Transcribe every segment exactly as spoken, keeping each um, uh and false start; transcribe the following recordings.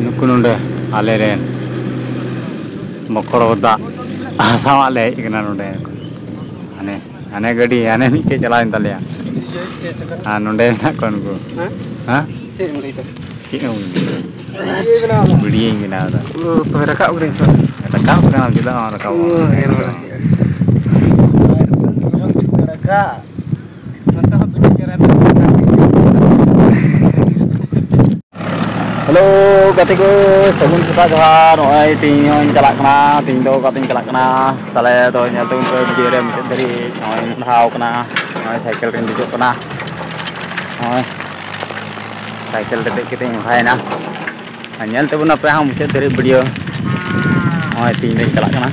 ᱱᱩᱠᱩ ᱱᱚᱰᱮ ᱟᱞᱮᱨᱮᱱ ᱢᱚᱠᱚᱨ ᱫᱟᱜ ᱦᱟᱥᱟᱣᱟᱜ ᱞᱮ ᱦᱮᱡ ᱠᱟᱱᱟ ᱱᱚᱰᱮ᱾ ᱦᱟᱱᱮ, ᱦᱟᱱᱮ ᱜᱟᱹᱰᱤ, ᱦᱟᱱᱮ ᱢᱤᱫᱴᱮᱡ ᱪᱟᱞᱟᱣᱮᱱ ᱛᱟᱞᱮᱭᱟ᱾ ᱟᱨ ᱱᱚᱰᱮ ᱢᱮᱱᱟᱜ ᱠᱚᱣᱟ ᱱᱩᱠᱩ᱾ ᱦᱮᱸ? ᱦᱮᱸ? ᱪᱮᱫ ᱮᱢ ᱞᱟᱹᱭ ᱫᱟ? ᱪᱮᱫ ᱮᱢ ᱞᱟᱹᱭ ᱫᱟ? ᱵᱷᱤᱰᱤᱭᱳᱧ ᱵᱮᱱᱟᱣ ᱮᱫᱟ᱾ ᱚ, ᱛᱚᱵᱮ ᱨᱟᱠᱟᱵ ᱠᱟᱹᱫᱟᱹᱧ ᱥᱮ ᱵᱟᱝ? ᱨᱟᱠᱟᱵ ᱠᱟᱱᱟ, ᱪᱮᱫᱟᱜ ᱵᱟᱢ ᱨᱟᱠᱟᱵᱚᱜᱼᱟ? ᱚ, ᱦᱮᱸ, ᱨᱚᱲ ᱠᱮᱫᱼᱟ᱾ ᱱᱚᱛᱮ ᱦᱚᱸ ᱵᱷᱤᱰᱤᱭᱳ ᱪᱮᱦᱨᱟ ᱧᱮᱞᱚᱜ ᱠᱟᱱᱟ᱾ ᱦᱮᱞᱳ ᱜᱟᱛᱮ ᱠᱚ, ᱥᱟᱹᱜᱩᱱ ᱥᱮᱛᱟᱜ ᱡᱚᱦᱟᱨ᱾ ᱱᱚᱜᱼᱚᱭ ᱛᱮᱦᱮᱧ ᱦᱚᱸᱧ ᱪᱟᱞᱟᱜ ᱠᱟᱱᱟ, ᱛᱮᱦᱮᱧ ᱫᱚ ᱚᱠᱟᱛᱮᱧ ᱪᱟᱞᱟᱜ ᱠᱟᱱᱟ? ᱛᱟᱦᱞᱮ ᱫᱚ ᱧᱮᱞ ᱛᱟᱵᱚᱱ ᱯᱮ ᱵᱷᱤᱰᱤᱭᱳ ᱨᱮ ᱢᱩᱪᱟᱹᱫ ᱫᱷᱟᱹᱨᱤᱡ᱾ ᱱᱚᱜᱼᱚᱭ ᱢᱚᱰᱷᱟᱣ ᱠᱟᱱᱟ, ᱱᱚᱜᱼᱚᱭ ᱥᱟᱭᱠᱮᱞ ᱨᱮᱧ ᱫᱮᱡᱚᱜ ᱠᱟᱱᱟ᱾ ᱱᱚᱜᱼᱚᱭ ᱥᱟᱭᱠᱮᱞ ᱨᱮ ᱫᱮᱡ ᱠᱟᱛᱮᱧ ᱢᱚᱰᱷᱟᱭᱮᱱᱟ᱾ ᱟᱨ ᱧᱮᱞ ᱛᱟᱵᱚᱱ ᱟᱯᱮ ᱦᱚᱸ ᱢᱩᱪᱟᱹᱫ ᱫᱷᱟᱹᱨᱤᱡ ᱵᱷᱤᱰᱤᱭᱳ᱾ ᱱᱚᱜᱼᱚᱭ ᱛᱮᱦᱮᱧ ᱫᱚᱧ ᱪᱟᱞᱟᱜ ᱠᱟᱱᱟ,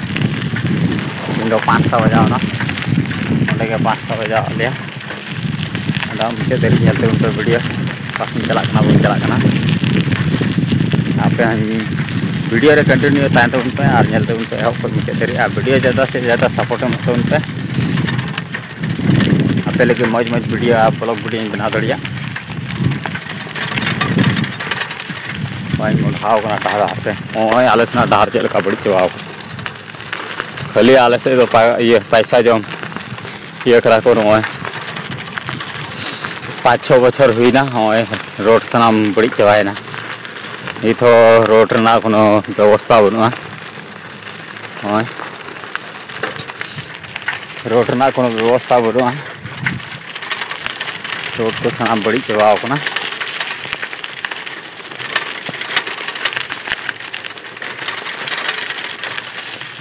ᱛᱮᱦᱮᱧ ᱫᱚ ᱯᱟᱸᱪᱴᱟ ᱵᱟᱡᱟᱣ ᱮᱱᱟ, ᱚᱸᱰᱮ ᱜᱮ ᱯᱟᱸᱪᱴᱟ ᱵᱟᱡᱟᱣ ᱟᱫ ᱞᱮᱭᱟ᱾ ᱟᱫᱚ ᱢᱩᱪᱟᱹᱫ ᱫᱷᱟᱹᱨᱤᱡ ᱧᱮᱞ ᱛᱟᱵᱚᱱ ᱯᱮ ᱵᱷᱤᱰᱤᱭᱳ, ᱚᱠᱟ ᱥᱮᱫ ᱤᱧ ᱪᱟᱞᱟᱜ ᱠᱟᱱᱟ, ᱵᱟᱹᱧ ᱪᱟᱞᱟᱜ ᱠᱟᱱᱟ᱾ ᱟᱯᱮ ᱦᱚᱸ ᱵᱷᱤᱰᱤᱭᱳ ᱨᱮ ᱠᱚᱱᱴᱤᱱᱤᱭᱩ ᱛᱟᱦᱮᱱ ᱛᱟᱵᱚᱱ ᱯᱮ ᱟᱨ ᱧᱮᱞ ᱛᱟᱵᱚᱱ ᱯᱮ ᱮᱦᱚᱵ ᱠᱷᱚᱱ ᱢᱩᱪᱟᱹᱫ ᱫᱷᱟᱹᱨᱤᱡ᱾ ᱟᱨ ᱵᱷᱤᱰᱤᱭᱳ ᱡᱟᱫᱟ ᱥᱮ ᱡᱟᱫᱟ ᱥᱟᱯᱳᱨᱴ ᱮᱢᱚᱜ ᱛᱟᱵᱚᱱ ᱯᱮ᱾ ᱟᱯᱮ ᱞᱟᱹᱜᱤᱫ ᱢᱚᱡᱽ ᱢᱚᱡᱽ ᱵᱷᱤᱰᱤᱭᱳ ᱟᱨ ᱵᱞᱚᱜ ᱵᱷᱤᱰᱤᱭᱳᱧ ᱵᱮᱱᱟᱣ ᱫᱟᱲᱮᱭᱟᱜ᱾ ᱱᱚᱜᱼᱚᱭ ᱢᱚᱰᱷᱟᱣ ᱠᱟᱱᱟ ᱰᱟᱦᱟᱨ ᱰᱟᱦᱟᱨ ᱛᱮ᱾ ᱱᱚᱜᱼᱚᱭ ᱟᱞᱮ ᱥᱮᱱᱟᱜ ᱰᱟᱦᱟᱨ ᱪᱮᱫ ᱞᱮᱠᱟ ᱵᱟᱹᱲᱤᱡ ᱪᱟᱵᱟᱣ ᱠᱟᱱᱟ᱾ ᱠᱷᱟᱹᱞᱤ ᱟᱞᱮ ᱥᱮᱫ ᱫᱚ ᱯᱟ-, ᱤᱭᱟᱹ, ᱯᱟᱭᱥᱟ ᱡᱚᱢ ᱤᱭᱟᱹ ᱠᱟᱱᱟ ᱠᱚ᱾ ᱱᱚᱜᱼᱚᱭ ᱯᱟᱸᱪ ᱪᱷᱚ ᱵᱚᱪᱷᱚᱨ ᱦᱩᱭᱱᱟ, ᱱᱚᱜᱼᱚᱭ ᱨᱳᱰ ᱥᱟᱱᱟᱢ ᱵᱟᱹᱲᱤᱡ ᱪᱟᱵᱟᱭᱮᱱᱟ᱾ ᱱᱤᱛ ᱦᱚᱸ ᱨᱳᱰ ᱨᱮᱱᱟᱜ ᱠᱳᱱᱳ ᱵᱮᱵᱚᱥᱛᱷᱟ ᱵᱟᱹᱱᱩᱜᱼᱟ᱾ ᱱᱚᱜᱼᱚᱭ ᱨᱳᱰ ᱨᱮᱱᱟᱜ ᱠᱳᱱᱳ ᱵᱮᱵᱚᱥᱛᱷᱟ ᱵᱟᱹᱱᱩᱜᱼᱟ᱾ ᱨᱳᱰ ᱠᱚ ᱥᱟᱱᱟᱢ ᱵᱟᱹᱲᱤᱡ ᱪᱟᱵᱟᱣ ᱠᱟᱱᱟ᱾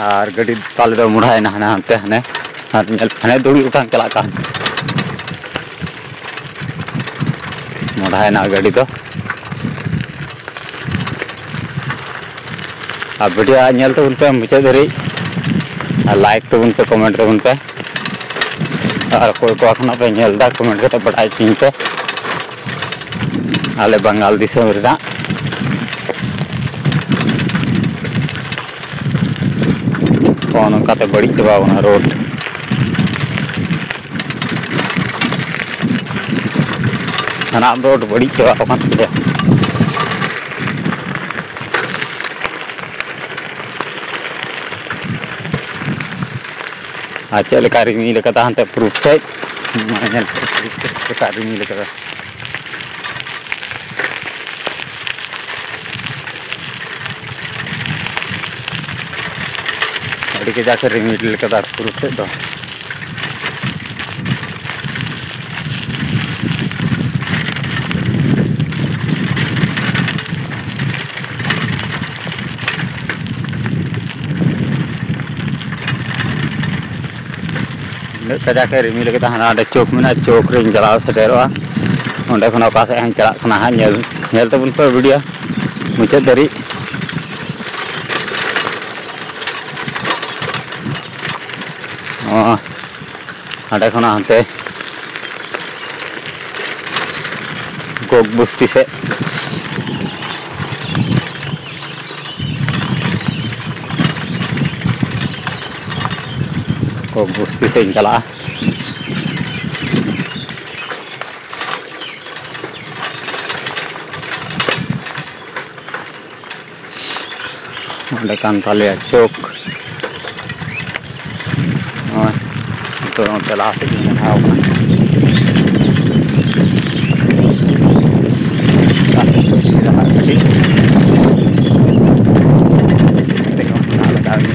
ᱟᱨ ᱜᱟᱹᱰᱤ ᱛᱟᱞᱮ ᱫᱚ ᱢᱚᱰᱟᱭᱮᱱᱟ ᱦᱟᱱᱮ ᱦᱟᱱᱛᱮ, ᱦᱟᱱᱮ ᱟᱨ ᱧᱮᱞ ᱦᱟᱱᱮ ᱫᱩᱲᱩᱵ ᱠᱟᱱ ᱪᱟᱞᱟᱜ ᱠᱟᱱ, ᱢᱚᱰᱟᱭᱮᱱᱟ ᱜᱟᱹᱰᱤ ᱫᱚ᱾ ᱟᱨ ᱵᱷᱤᱰᱤᱭᱳ ᱧᱮᱞ ᱛᱟᱵᱚᱱ ᱯᱮ ᱢᱩᱪᱟᱹᱫ ᱫᱷᱟᱹᱨᱤᱡ, ᱟᱨ ᱞᱟᱭᱤᱠ ᱛᱟᱵᱚᱱ ᱯᱮ, ᱠᱚᱢᱮᱱᱴ ᱛᱟᱵᱚᱱ ᱯᱮ, ᱟᱨ ᱚᱠᱚᱭ ᱠᱚ ᱠᱷᱚᱱᱟᱜ ᱯᱮ ᱧᱮᱞ ᱮᱫᱟ ᱠᱚᱢᱮᱱᱴ ᱠᱟᱛᱮ ᱵᱟᱰᱟᱭ ᱦᱚᱪᱚᱧ ᱯᱮ᱾ ᱟᱞᱮ ᱵᱟᱝᱜᱟᱞ ᱫᱤᱥᱚᱢ ᱨᱮᱱᱟᱜ ᱱᱚᱜᱼᱚ ᱱᱚᱝᱠᱟᱛᱮ ᱵᱟᱹᱲᱤᱡ ᱪᱟᱵᱟ ᱟᱠᱟᱱᱟ ᱨᱳᱰ᱾ ᱥᱟᱱᱟᱢ ᱨᱳᱰ ᱵᱟᱹᱲᱤᱡ ᱪᱟᱵᱟ ᱟᱠᱟᱱ ᱛᱟᱞᱮᱭᱟ᱾ ᱟᱨ ᱪᱮᱫ ᱞᱮᱠᱟ ᱨᱤᱢᱤᱞ ᱟᱠᱟᱫᱟ ᱦᱟᱱᱛᱮ ᱯᱩᱨᱩᱵ ᱥᱮᱫ, ᱢᱟᱱᱮ ᱧᱮᱞ ᱯᱮ ᱪᱮᱫ ᱞᱮᱠᱟ ᱨᱤᱢᱤᱞ ᱟᱠᱟᱫᱟ᱾ ᱟᱹᱰᱤ ᱠᱟᱡᱟᱠ ᱮ ᱨᱤᱢᱤᱞ ᱟᱠᱟᱫᱟ ᱯᱩᱨᱩᱵ ᱥᱮᱫ ᱫᱚ᱾ ᱩᱱᱟᱹᱜ ᱠᱟᱡᱟᱠ ᱮ ᱨᱤᱢᱤᱞ ᱠᱮᱫᱟ, ᱦᱟᱱᱟ ᱚᱸᱰᱮ ᱪᱳᱠ ᱢᱮᱱᱟᱜᱼᱟ, ᱪᱳᱠ ᱨᱤᱧ ᱪᱟᱞᱟᱣ ᱥᱮᱴᱮᱨᱚᱜᱼᱟ᱾ ᱚᱸᱰᱮ ᱠᱷᱚᱱ ᱚᱠᱟ ᱥᱮᱫ ᱦᱟᱸᱜ ᱤᱧ ᱪᱟᱞᱟᱜ ᱠᱟᱱᱟ ᱦᱟᱸᱜ, ᱧᱮᱞ, ᱧᱮᱞ ᱛᱟᱵᱚᱱ ᱯᱮ ᱵᱷᱤᱰᱤᱭᱳ ᱢᱩᱪᱟᱹᱫ ᱫᱷᱟᱹᱨᱤᱡ᱾ ᱚ, ᱦᱟᱸᱰᱮ ᱠᱷᱚᱱᱟᱜ ᱦᱟᱱᱛᱮ ᱜᱚᱜ ᱵᱚᱥᱛᱤ ᱥᱮᱫ, ᱜᱚᱜ ᱵᱚᱥᱛᱤ ᱥᱮᱫ ᱤᱧ ᱪᱟᱞᱟᱜᱼᱟ᱾ ᱚᱸᱰᱮ ᱠᱟᱱ ᱛᱟᱞᱮᱭᱟ ᱪᱳᱠ᱾ ᱱᱚᱜᱼᱚᱭ ᱱᱤᱛᱚᱜ ᱱᱚᱛᱮ ᱞᱟᱦᱟ ᱥᱮᱫ ᱜᱮ ᱢᱚᱦᱰᱟᱣ ᱠᱟᱱᱟ᱾ ᱞᱟᱦᱟ ᱥᱮᱫ ᱫᱚ ᱥᱤᱫᱷᱟ ᱦᱟᱸᱜ ᱠᱟᱹᱴᱤᱡ ᱫᱮᱡᱚᱜ ᱢᱮᱱᱟᱜ ᱞᱮᱠᱟ ᱜᱮ᱾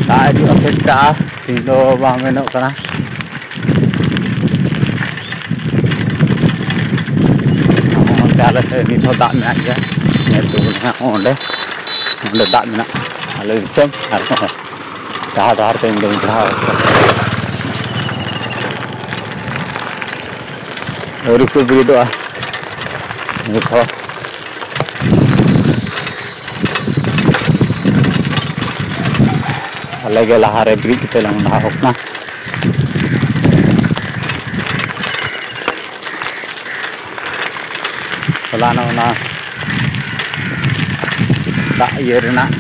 ᱫᱟᱜ ᱦᱤᱡᱩᱜᱼᱟ ᱥᱮ ᱪᱤᱠᱟᱹᱜᱼᱟ, ᱛᱮᱦᱮᱧ ᱫᱚ ᱵᱟᱝ ᱢᱮᱱᱚᱜ ᱠᱟᱱᱟ᱾ ᱚᱱᱛᱮ ᱟᱞᱮ ᱥᱮᱫ ᱱᱤᱛ ᱦᱚᱸ ᱫᱟᱜ ᱢᱮᱱᱟᱜ ᱜᱮᱭᱟ᱾ ᱧᱮᱞ ᱛᱟᱵᱚᱱ ᱦᱟᱸᱜ ᱚᱸᱰᱮ, ᱚᱸᱰᱮ ᱫᱟᱜ ᱢᱮᱱᱟᱜᱼᱟ ᱟᱞᱮ ᱫᱤᱥᱚᱢ᱾ ᱟᱨ ᱱᱚᱜᱼᱚᱭ ᱰᱟᱦᱟᱨ ᱰᱟᱦᱟᱨ ᱛᱮ ᱤᱧ ᱫᱚᱧ ᱯᱟᱲᱦᱟᱣ ᱠᱟᱱᱟ᱾ ᱟᱹᱣᱨᱤ ᱠᱚ ᱵᱮᱨᱮᱫᱚᱜᱼᱟ ᱱᱤᱛ ᱦᱚᱸ᱾ ᱟᱞᱮ ᱜᱮ ᱞᱟᱦᱟ ᱨᱮ ᱵᱮᱨᱮᱫ ᱠᱟᱛᱮ ᱞᱮ ᱢᱚᱦᱰᱟᱣ ᱠᱟᱱᱟ᱾ ᱦᱚᱞᱟᱱᱚᱜ ᱚᱱᱟ ᱫᱟᱜ ᱤᱭᱟᱹ ᱨᱮᱱᱟᱜ,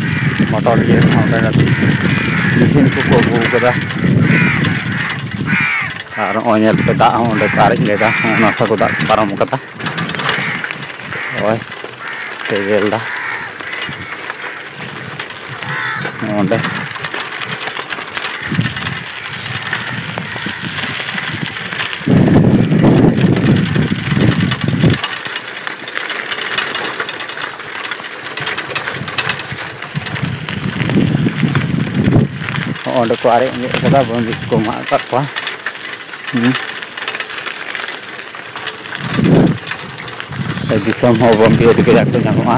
ᱢᱚᱴᱚᱨ ᱤᱭᱟᱹ ᱨᱮᱱᱟᱜ ᱚᱸᱰᱮ ᱠᱟᱹᱴᱤᱡ ᱢᱮᱥᱤᱱ ᱠᱚᱠᱚ ᱟᱹᱜᱩ ᱠᱟᱫᱟ᱾ ᱟᱨ ᱱᱚᱜᱼᱚᱭ ᱧᱮᱞ ᱯᱮ, ᱫᱟᱜ ᱦᱚᱸ ᱚᱸᱰᱮ ᱠᱚ ᱟᱨᱮᱡ ᱞᱮᱫᱟ, ᱚᱱᱟ ᱠᱚ ᱫᱟᱜ ᱠᱚ ᱯᱟᱨᱚᱢ ᱠᱟᱫᱟ᱾ ᱱᱚᱜᱼᱚᱭ ᱯᱮ ᱧᱮᱞ ᱮᱫᱟ, ᱚᱸᱰᱮ᱾ ᱚᱸᱰᱮ ᱠᱚ ᱟᱨᱮᱡ ᱟᱸᱡᱮᱫ ᱠᱟᱫᱟ, ᱵᱟᱹᱵᱤ ᱠᱚ ᱢᱟᱜ ᱟᱠᱟᱫ ᱠᱚᱣᱟ᱾ ᱦᱩᱸ᱾ ᱫᱤᱥᱚᱢ ᱦᱚᱸ ᱵᱟᱹᱵᱤ ᱟᱹᱰᱤ ᱠᱟᱡᱟᱠ ᱠᱚ ᱧᱟᱢᱚᱜᱼᱟ᱾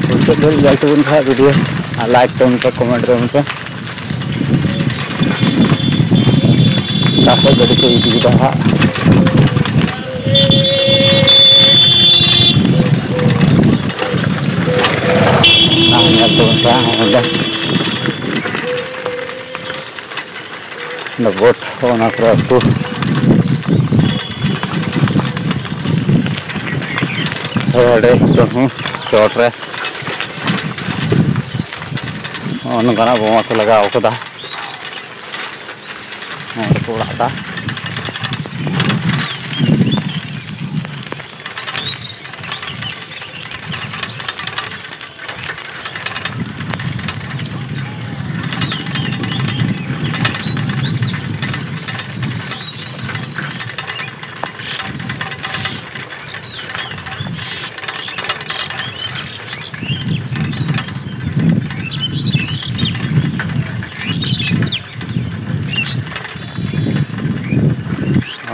ᱢᱩᱪᱟᱹᱫ ᱫᱷᱟᱹᱵᱤᱡ ᱧᱮᱞ ᱛᱟᱵᱚᱱ ᱯᱮ ᱦᱟᱸᱜ video, ᱟᱨ like ᱛᱟᱵᱚᱱ ᱯᱮ, comment ᱛᱟᱵᱚᱱ ᱯᱮ᱾ ᱚᱠᱟ ᱥᱮᱫ ᱜᱟᱹᱰᱤ ᱠᱚ ᱤᱫᱤᱭᱮᱫᱟ ᱦᱟᱸᱜ᱾ ᱚᱱᱟ ᱦᱚᱸ ᱧᱮᱞ ᱛᱟᱵᱚᱱ ᱯᱮ ᱦᱟᱸᱜ ᱱᱚᱰᱮ᱾ ᱚᱱᱟ boat, ᱚᱱᱟ ᱠᱚᱨᱮ ᱟᱹᱛᱩ᱾ ᱦᱳᱭ, ᱦᱟᱸᱰᱮ ᱱᱤᱛᱚᱜ ᱦᱚᱸ ᱪᱚᱴ ᱨᱮ ᱱᱚᱜᱼᱚ ᱱᱚᱝᱠᱟᱱᱟᱜ ᱵᱳᱢᱟ ᱠᱚ ᱞᱟᱜᱟᱣ ᱠᱟᱫᱟ᱾ ᱱᱚᱣᱟ ᱫᱚᱠᱚ ᱚᱲᱟᱜ ᱫᱟ᱾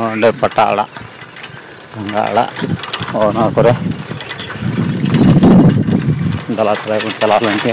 ᱚᱸᱰᱮ ᱯᱟᱴᱟ ᱟᱲᱟᱜ, ᱵᱷᱟᱝᱜᱟ ᱟᱲᱟᱜ᱾ ᱚ, ᱱᱚᱣᱟ ᱠᱚᱨᱮ ᱫᱟᱞᱟ ᱛᱟᱞᱟ ᱵᱚᱱ ᱪᱟᱞᱟᱣ ᱞᱮᱱ ᱜᱮ᱾